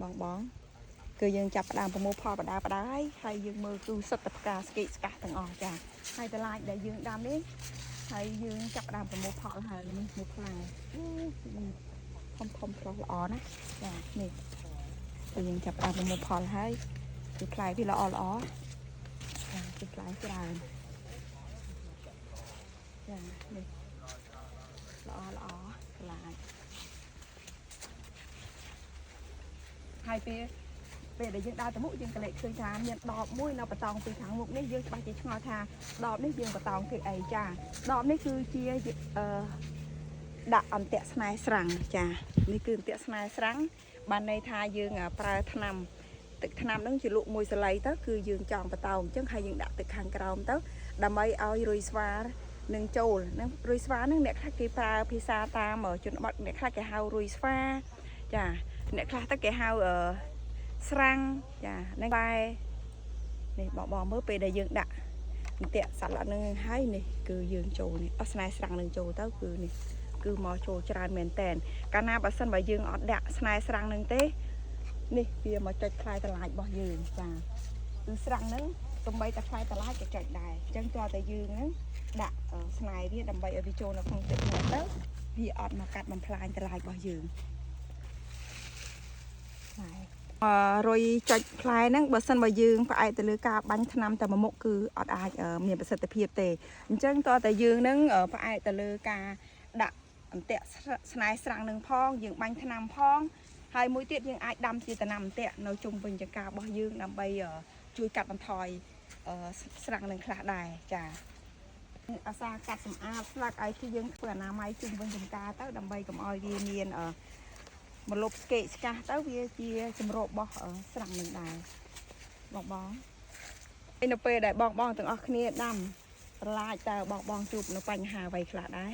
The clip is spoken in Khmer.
បងបងគឺយើងចាប់ផ្ដើមប្រមូលផលបដាបដាហើយហើយយើងមើលគឺសុទ្ធតែផ្កាស្កេកស្កាស់ទាំងអស់ចាហើយបន្លាចដែលយើងដាំនេះហើយយើងចាប់ផ្ដើមប្រមូលផលហើយនេះមួយផ្លែអូធំធំប្រុសល្អណាស់ចានេះគឺយើងចាប់ផ្ដើមប្រមូលផលហើយគឺផ្លែវាល្អល្អចាគឺផ្លែច្រើនចានេះល្អល្អបន្លាចហើយពេល ពេលដែលយើងដើរទៅមុខយើងក៏លេចឃើញថាមានដបមួយនៅបតោងពីខាងមុខនេះយើងច្បាស់ជាឆ្ងល់ថាដបនេះយើងបតោងគឺអីចាដបនេះគឺជាអឺដាក់អន្ទាក់ស្នែស្រាំងចានេះគឺអន្ទាក់ស្នែស្រាំងបានន័យថាយើងប្រើថ្នាំទឹកថ្នាំហ្នឹងជាលក់មួយសលៃទៅគឺយើងចង់បតោងអញ្ចឹងហើយយើងដាក់ទឹកខាងក្រោមទៅដើម្បីឲ្យរុយស្វានឹងចូលនឹងរុយស្វានឹងអ្នកខ្លះគេប្រើភាសាតាមជនបទអ្នកខ្លះគេហៅរុយស្វាចាអ្នកខ្លះទៅគេហៅអឺ ស្រាំងចានឹងបែនេះបងបងមើលពេលដែលយើងដាក់អន្ទាក់សត្វល្អិតនឹងហើយនេះគឺយើងចូលនេះអស់ស្នែស្រាំងនឹងចូលទៅគឺនេះគឺមកចូលច្រើនមែនតែនកាលណាបើសិនបើយើងអត់ដាក់ស្នែស្រាំងនឹងទេនេះវាមកចុចផ្លែតឡាចរបស់យើងចាគឺស្រាំងនឹងសំបីតែផ្លែតឡាចក៏ចុចដែរអញ្ចឹងទាល់តែយើងហ្នឹងដាក់ស្នែវាដើម្បីឲ្យវាចូលនៅក្នុងទឹកនោះទៅវាអត់មកកាត់បំផ្លាញតឡាចរបស់យើងផ្លែ អឺរុយចុចផ្លែហ្នឹងបើសិនបើយើងផ្អែកទៅលើការបាញ់ថ្នាំតែមួយមុខគឺអត់អាចមានប្រសិទ្ធភាពទេអញ្ចឹងតើតែយើងហ្នឹងផ្អែកទៅលើការដាក់អន្ទាក់ស្នែស្រាំងនឹងផងយើងបាញ់ថ្នាំផងហើយមួយទៀតយើងអាចដាំជាដំណាំអន្ទាក់នៅជុំវិញចង្ការរបស់យើងដើម្បីជួយកាត់បន្ថយស្រាំងនឹងខ្លះដែរចាអាសាកាត់សម្អាតស្លាកឲ្យគឺយើងធ្វើអនាម័យជុំវិញចង្ការទៅដើម្បីកុំឲ្យវាមានអឺ មកលុបស្កេកស្កាស់ទៅវាជាចម្រោករបស់ស្រាំងនឹងដែរបងបងហើយនៅពេលដែលបងបងទាំងអស់គ្នាដាំបន្លាចតើបងបងជួបនៅបញ្ហាអ្វីខ្លះដែរ?